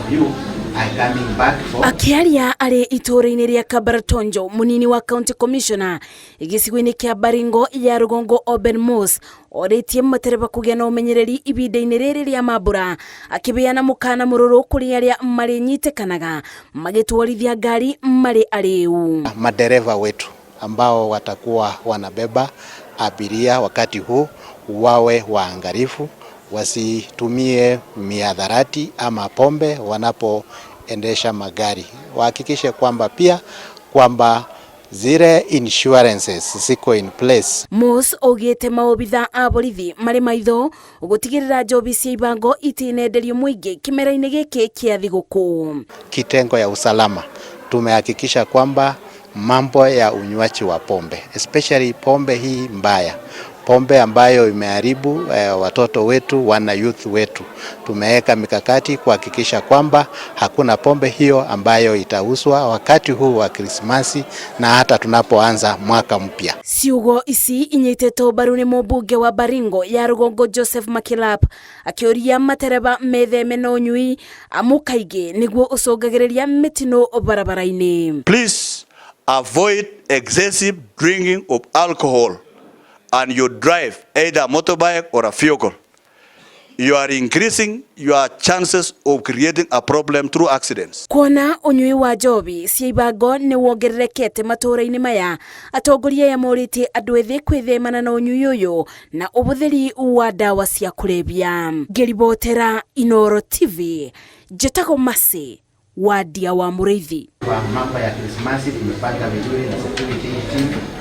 of you are coming back for Akĩaria arĩ itũũra-inĩ rĩa Kabartonjo, mũnini wa county commissioner gĩcigo-inĩ kĩa Baringo ya rũgongo Oben Mos orĩtie matereba kũgĩa na ũmenyereri ibinda-inĩ rĩrĩ rĩa mambura, akĩbeana mũkana mũrũrũ kũrĩ arĩa marĩnyitĩkanaga magĩtwarithia ngari marĩ arĩu. Madereva wetu ambao watakuwa wanabeba abiria wakati huu wawe waangalifu, wasitumie mihadarati ama pombe wanapoendesha magari. Wahakikishe kwamba pia kwamba zile insurances ziko in place. Mos augĩte maobitha a borithi marĩ maitho gũtigĩrĩra njobi cia ibango itinenderio mũingĩ kĩmera-inĩ gĩkĩ kĩa thigũkũ. Kitengo ya usalama tumehakikisha kwamba mambo ya unywaji wa pombe, especially pombe hii mbaya, pombe ambayo imeharibu watoto wetu, wana youth wetu, tumeweka mikakati kuhakikisha kwamba hakuna pombe hiyo ambayo itauzwa wakati huu wa Krismasi na hata tunapoanza mwaka mpya. Ciugo ici inyitĩtwo mbaru nĩ mũmbunge wa Baringo ya rũgongo Joseph Makilap, akĩũria matereba metheme na ũnyui amu kaingĩ nĩguo ũcũngagĩrĩria mĩtino barabara-inĩ. Please avoid excessive drinking of alcohol and you drive either a motorbike or a vehicle. You are increasing your chances of creating a problem through accidents. Kuona ũnyui wa njobi cia ibango nĩ wongererekete matũũra-inĩ maya, atongoria aya morĩtie andũ ethĩ kwĩthemana na ũnyui ũyũ na ũhũthĩri wa ndawa cia kũrebia. Ngĩribotera Inooro TV, njĩtagwo Mercy Wandia wa Mũrĩithi. Kwa mambo ya Krismasi tumepanga vizuri na security team.